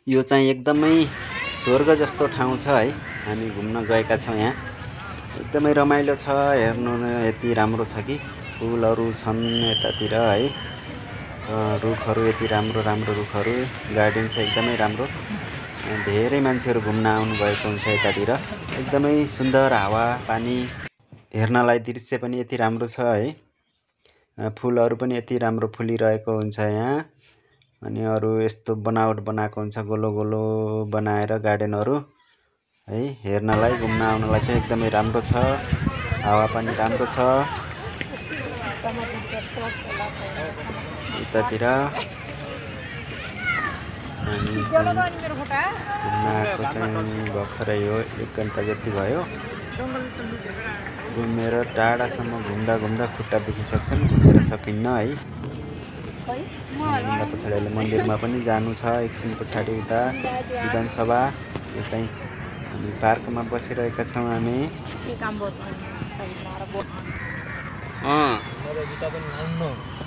यो चाहिँ एकदमै स्वर्ग जस्तो ठाउँ छ है। हामी घुम्न गएका छौँ यहाँ। एकदमै रमाइलो छ, हेर्नु यति राम्रो छ कि फुलहरू छन् यतातिर है। रुखहरू यति राम्रो राम्रो रुखहरू, गार्डन छ एकदमै राम्रो। धेरै मान्छेहरू घुम्न आउनु भएको हुन्छ यतातिर। एकदमै सुन्दर हावा पानी, हेर्नलाई दृश्य पनि यति राम्रो छ है। फुलहरू पनि यति राम्रो फुलिरहेको हुन्छ यहाँ। अनि अरू यस्तो बनावट बनाएको हुन्छ गोलो गोलो बनाएर गार्डनहरू है। हेर्नलाई घुम्न आउनलाई चाहिँ एकदमै राम्रो छ, हावा पनि राम्रो छ यतातिर। हामी घुम्न आएको चाहिँ भर्खरै हो, 1 घन्टा जति भयो। घुमेर टाढासम्म घुम्दा घुम्दा खुट्टा दुखिसक्छन्, घुमेर सकिन्न है। भन्दा पछाडि अहिले मन्दिरमा पनि जानु छ एकछिन पछाडि उता विधानसभा। यो चाहिँ हामी पार्कमा बसिरहेका छौँ हामी।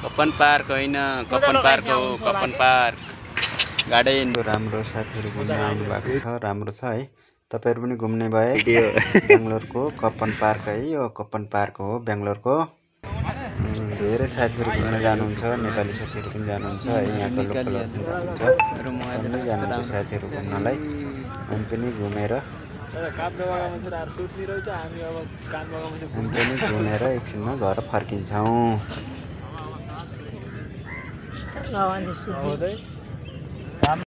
कपन पार्क होइन, कपन पार्क हो, कपन पार्क गार्डन। राम्रो साथीहरू घुम्न आउनु भएको छ, राम्रो छ है। तपाईहरु पनि घुम्ने भए बेंगलोरको कपन पार्क है। यो कपन पार्क हो बेंगलोरको। धेरै साथीहरू घुम्न जानुहुन्छ, नेपाली साथीहरू पनि जानुहुन्छ है, यहाँको लोकलहरू पनि जानुहुन्छ। जानुहुन्छ साथीहरू घुम्नलाई। हामी पनि घुमेर एकछिनमा घर फर्किन्छौँ।